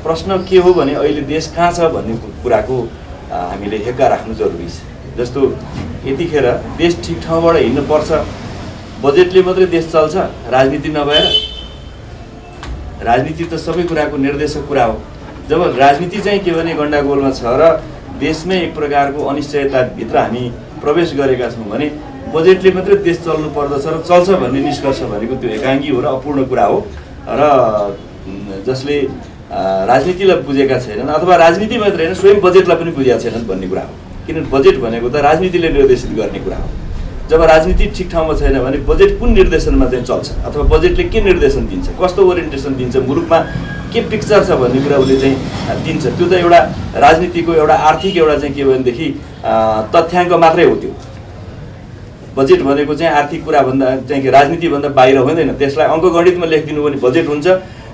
प्रश्न के हो भने अहिले देश कहाँ छ भन्ने कुराको हामीले हेक्का राख्नु जरुरी छ। जस्तो यतिखेर देश ठिक ठाउँबाट हिँड्न पर्छ, बजेटले मात्रै देश चल्छ, राजनीति नभएर। राजनीति त सबै कुराको निर्देशक कुरा हो। जब राजनीति चाहिँ के भने गण्डागोलमा छ र देशमै एक प्रकारको अनिश्चयताभित्र हामी प्रवेश गरेका छौँ भने बजेटले मात्रै देश चल्नु पर्दछ र चल्छ भन्ने निष्कर्ष भनेको त्यो एकाङ्गी हो र अपूर्ण कुरा हो र जसले राजनीतिलाई बुझेका छैनन् अथवा राजनीति मात्रै होइन स्वयं बजेटलाई पनि बुझेका छैनन् भन्ने कुरा हो। किनभने बजेट भनेको त राजनीतिले निर्देशित गर्ने कुरा हो। जब राजनीति ठिक ठाउँमा छैन भने बजेट कुन निर्देशनमा चाहिँ चल्छ अथवा बजेटले के निर्देशन दिन्छ, कस्तो ओरिएन्टेसन दिन्छ, मुलुकमा के पिक्चर छ भन्ने कुरा उसले चाहिँ दिन्छ। त्यो त एउटा राजनीतिको एउटा आर्थिक एउटा चाहिँ के भनेदेखि तथ्याङ्क मात्रै हो। त्यो बजेट भनेको चाहिँ आर्थिक कुराभन्दा चाहिँ राजनीतिभन्दा बाहिर हुँदैन। त्यसलाई अङ्कगणितमा लेखिदिनु पनि बजेट हुन्छ,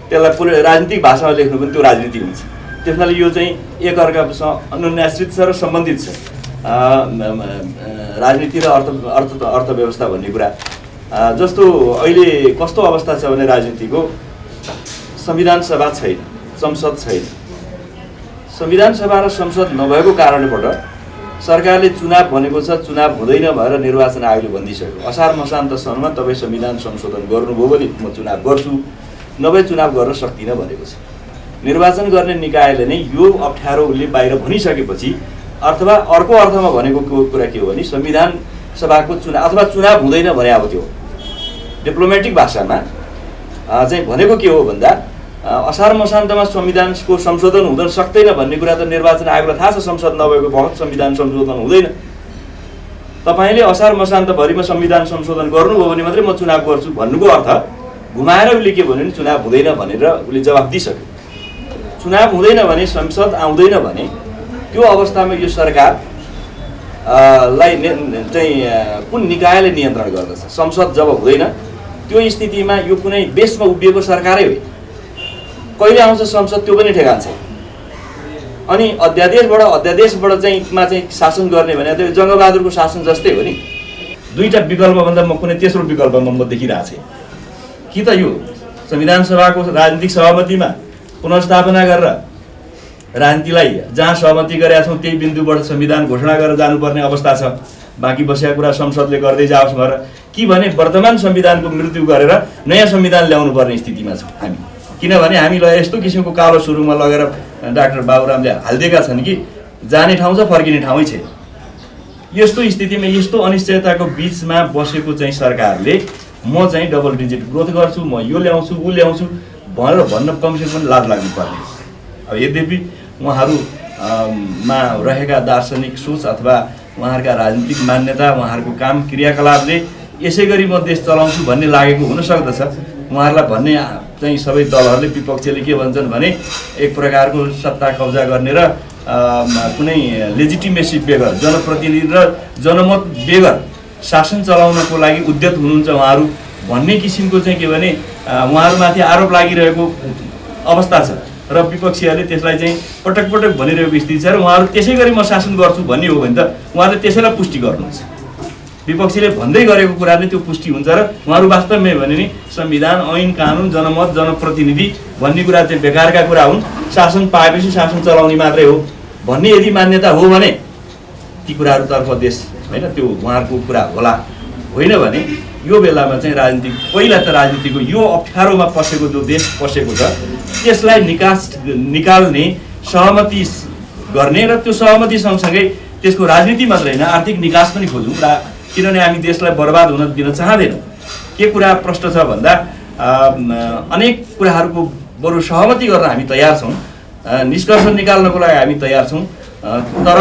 त्यसलाई पुरै राजनीतिक भाषामा लेख्नु पनि त्यो राजनीति हुन्छ। त्यसनाले यो चाहिँ एकअर्कासँग अनुन्याश्रित छ र सम्बन्धित छ। राजनीति र अर्थव्यवस्था भन्ने कुरा जस्तो अहिले कस्तो अवस्था छ भने राजनीतिको संविधान सभा छैन, संसद छैन। संविधान सभा र संसद नभएको कारणबाट सरकारले चुनाव भनेको छ, चुनाव हुँदैन भएर निर्वाचन आयोगले भनिदिसक्यो। असार मसान्तसम्ममा तपाईँ संविधान संशोधन गर्नुभयो भने म चुनाव गर्छु, नभए चुनाव गर्न सक्दिनँ भनेको छ। निर्वाचन गर्ने निकायले नै यो अप्ठ्यारो उसले बाहिर भनिसकेपछि अथवा अर्को अर्थमा भनेको कुरा के हो भने संविधान सभाको चुनाव अथवा चुनाव हुँदैन भने अब त्यो डिप्लोमेटिक भाषामा चाहिँ भनेको के हो भन्दा असार मसान्तमा संविधानको संशोधन हुन सक्दैन भन्ने कुरा त निर्वाचन आयोगलाई थाहा छ। संसद नभएको बहुत संविधान संशोधन हुँदैन। तपाईँले असार मसान्तभरिमा संविधान संशोधन गर्नुभयो भने मात्रै म चुनाव गर्छु भन्नुको अर्थ घुमाएर उसले के भन्यो भने चुनाव हुँदैन भनेर उसले जवाफ दिइसक्यो। चुनाव हुँदैन भने संसद आउँदैन भने त्यो अवस्थामा यो सरकार लाई चाहिँ कुन निकायले नियन्त्रण गर्दछ? संसद जब हुँदैन त्यो स्थितिमा यो कुनै बेसमा उभिएको सरकारै हो। कहिले आउँछ संसद त्यो पनि ठेगान छैन। अनि अध्यादेशबाट चाहिँ शासन गर्ने भने त्यो जङ्गबहादुरको शासन जस्तै हो नि। दुईटा विकल्पभन्दा म कुनै तेस्रो विकल्पमा म देखिरहेको छु। कि त यो संविधान सभाको राजनीतिक सहमतिमा पुनर्स्थापना गरेर राजनीतिलाई जहाँ सहमति गरेका छौँ त्यही बिन्दुबाट संविधान घोषणा गरेर जानुपर्ने अवस्था छ। बाँकी बसेका कुरा संसदले गर्दै जाओस् भनेर कि भने वर्तमान संविधानको मृत्यु गरेर नयाँ संविधान ल्याउनु पर्ने स्थितिमा छौँ हामी। किनभने हामीलाई यस्तो किसिमको कालो सुरुङमा लगेर डाक्टर बाबुरामले हालिदिएका छन् कि जाने ठाउँ छ फर्किने ठाउँै छैन। यस्तो स्थितिमा यस्तो अनिश्चयताको बिचमा बसेको चाहिँ सरकारले म चाहिँ डबल डिजिट ग्रोथ गर्छु, म यो ल्याउँछु ऊ ल्याउँछु भनेर भन्न कमसेकम पनि लाज लाग्नु पर्ने। अब यद्यपि उहाँहरूमा रहेका दार्शनिक सोच अथवा उहाँहरूका राजनीतिक मान्यता, उहाँहरूको काम क्रियाकलापले यसै गरी म देश चलाउँछु भन्ने लागेको हुन सक्दछ। उहाँहरूलाई भन्ने चाहिँ सबै दलहरूले विपक्षले के भन्छन् भने एक प्रकारको सत्ता कब्जा गर्ने र कुनै लेजिटिमेसी बेगर जनप्रतिनिधि र जनमत बेगर शासन चलाउनको लागि उद्यत हुनुहुन्छ उहाँहरू भन्ने किसिमको चाहिँ के भने उहाँहरूमाथि आरोप लागिरहेको अवस्था छ र विपक्षीहरूले त्यसलाई चाहिँ पटक पटक भनिरहेको स्थिति छ र उहाँहरू त्यसै गरी म शासन गर्छु भन्ने हो भने त उहाँहरूले त्यसैलाई पुष्टि गर्नुहुन्छ। विपक्षीले भन्दै गरेको कुरा नै त्यो पुष्टि हुन्छ र उहाँहरू वास्तवमै भने नि संविधान, ऐन, कानुन, जनमत, जनप्रतिनिधि भन्ने कुरा चाहिँ बेकारका कुरा हुन्, शासन पाएपछि शासन चलाउने मात्रै हो भन्ने यदि मान्यता हो भने ती कुराहरूतर्फ देश होइन त्यो उहाँहरूको कुरा होला। होइन भने यो बेलामा चाहिँ राजनीति पहिला त राजनीतिको यो अप्ठ्यारोमा पसेको जो देश पसेको छ त्यसलाई निकाल्ने सहमति गर्ने र त्यो सहमति सँगसँगै त्यसको राजनीति मात्रै होइन आर्थिक निकास पनि खोजौँ र किनभने हामी देशलाई बर्बाद हुन दिन चाहँदैनौँ। के कुरा प्रश्न छ भन्दा अनेक कुराहरूको बरु सहमति गर्न हामी तयार छौँ, निष्कर्ष निकाल्नको लागि हामी तयार छौँ, तर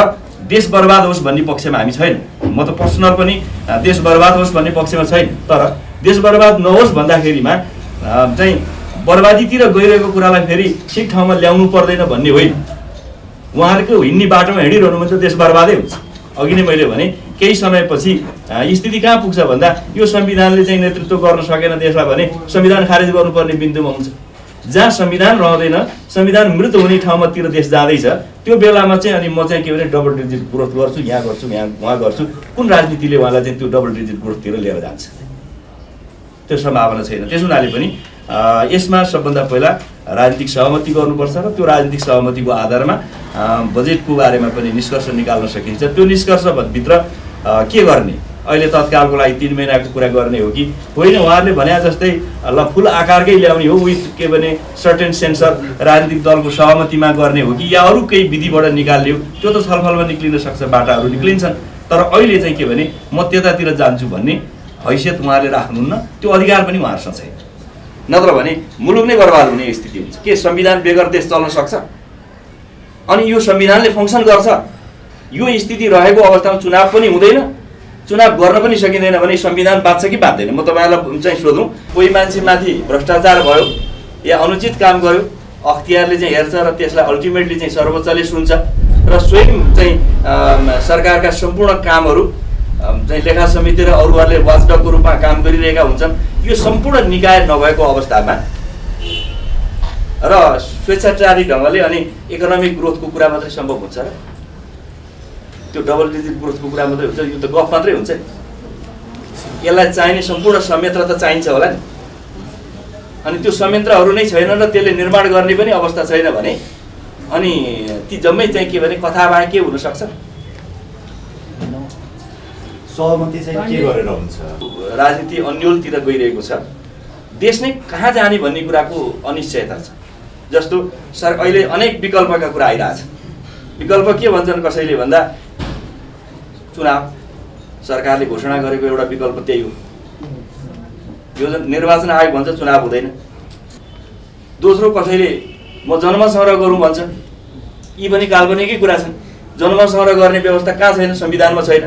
देश बर्बाद होस् भन्ने पक्षमा हामी छैन। म त पर्सनल पनि देश बर्बाद होस् भन्ने पक्षमा छैन, तर देश बर्बाद नहोस् भन्दाखेरिमा चाहिँ बर्बादीतिर गइरहेको कुरालाई फेरि ठिक ठाउँमा ल्याउनु पर्दैन भन्ने होइन। उहाँहरूको हिँड्ने बाटोमा हिँडिरहनु भने त देश बर्बादै हुन्छ। अघि नै मैले भने केही समयपछि स्थिति कहाँ पुग्छ भन्दा यो संविधानले चाहिँ नेतृत्व गर्न सकेन देशलाई भने संविधान खारेज गर्नुपर्ने बिन्दुमा हुन्छ। जहाँ संविधान रहँदैन, संविधान मृत हुने ठाउँमातिर देश जाँदैछ, त्यो बेलामा चाहिँ अनि म चाहिँ के भने डबल डिजिट ग्रोथ गर्छु, यहाँ गर्छु, यहाँ उहाँ गर्छु, कुन राजनीतिले उहाँलाई चाहिँ त्यो डबल डिजिट ग्रोथतिर लिएर जान्छ? त्यो सम्भावना छैन। त्यस हुनाले पनि यसमा सबभन्दा पहिला राजनीतिक सहमति गर्नुपर्छ र त्यो राजनीतिक सहमतिको आधारमा बजेटको बारेमा पनि निष्कर्ष निकाल्न सकिन्छ। त्यो निष्कर्षभित्र के गर्ने, अहिले तत्कालको लागि 3 महिनाको कुरा गर्ने हो कि होइन, उहाँहरूले भने जस्तै ल फुल आकारकै ल्याउने हो विथ के भने सर्टेन सेन्सर राजनीतिक दलको सहमतिमा गर्ने हो कि या अरू केही विधिबाट निकाल्यो, त्यो त छलफलमा निक्लिन सक्छ, बाटाहरू निक्लिन्छन्। तर अहिले चाहिँ के भने म त्यतातिर जान्छु भन्ने हैसियत उहाँले राख्नुहुन्न, त्यो अधिकार पनि उहाँहरूसँग छैन। नत्र भने मुलुक नै बर्बाद हुने स्थिति हुन्छ। के संविधान बेगर देश चल्न सक्छ? अनि यो संविधानले फङ्सन गर्छ, यो स्थिति रहेको अवस्थामा चुनाव पनि हुँदैन, चुनाव गर्न पनि सकिँदैन भने संविधान बाँच्छ कि बाँच्दैन? म तपाईँलाई चाहिँ सोधौँ, कोही मान्छेमाथि भ्रष्टाचार भयो या अनुचित काम गर्यो, अख्तियारले चाहिँ हेर्छ र त्यसलाई अल्टिमेटली चाहिँ सर्वोच्चले सुन्छ र स्वयं चाहिँ सरकारका सम्पूर्ण कामहरू चाहिँ लेखा समिति र अरूहरूले वाचडगको रूपमा काम गरिरहेका हुन्छन्। यो सम्पूर्ण निकाय नभएको अवस्थामा र स्वेच्छाचारी ढङ्गले अनि इकोनोमिक ग्रोथको कुरा मात्रै सम्भव हुन्छ र त्यो डबल डिजिट ग्रोथको कुरा मात्रै हुन्छ? यो त गफ मात्रै हुन्छ नि। यसलाई चाहिने सम्पूर्ण संयन्त्र त चाहिन्छ होला नि। अनि त्यो संयन्त्रहरू नै छैन र त्यसले निर्माण गर्ने पनि अवस्था छैन भने अनि ती जम्मै चाहिँ के भने कथाबाट के हुनसक्छ? सहमति चाहिँ के गरेर हुन्छ? राजनीति अन्यलतिर गइरहेको छ, देश नै कहाँ जाने भन्ने कुराको अनिश्चयता छ। जस्तो अहिले अनेक विकल्पका कुरा आइरहेछ। विकल्प के भन्छन् कसैले भन्दा चुनाव, सरकारले घोषणा गरेको एउटा विकल्प त्यही हो। यो निर्वाचन आयोग भन्छ चुनाव हुँदैन। दोस्रो कसैले म जन्म संग्रह गरौँ भन्छ। यी पनि काल्पनिकै कुरा छन्। जन्म संग्रह गर्ने व्यवस्था कहाँ छैन? संविधानमा छैन।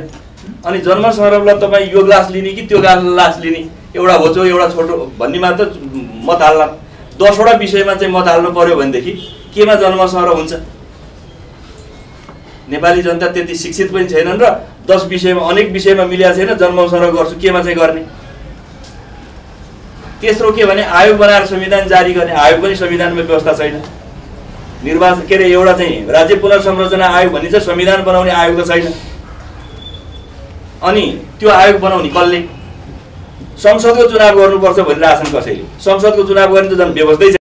अनि जन्म संग्रहलाई तपाईँ यो ग्लास लिने कि त्यो ग्लास लिने, एउटा होचो एउटा छोटो भन्ने मात्र मत हाल्न, 10वटा विषयमा चाहिँ मत हाल्नु पर्यो भनेदेखि केमा जन्म संग्रह हुन्छ? नेपाली जनता त्यति शिक्षित पनि छैनन् र 10 विषयमा अनेक विषयमा मिलेको छैन, जन्म संग्रह गर्छु केमा चाहिँ गर्ने? तेस्रो के भने आयोग बनाएर संविधान जारी गर्ने, आयोग पनि संविधानमा व्यवस्था छैन। निर्वाचन के अरे एउटा चाहिँ राज्य पुनर्संरचना आयोग भन्ने चाहिँ संविधान बनाउने आयोग त छैन। अनि त्यो आयोग बनाउने कसले? संसदको चुनाव गर्नुपर्छ भनिरहेछन् कसैले। संसदको चुनाव गर्ने त झन् व्यवस्थै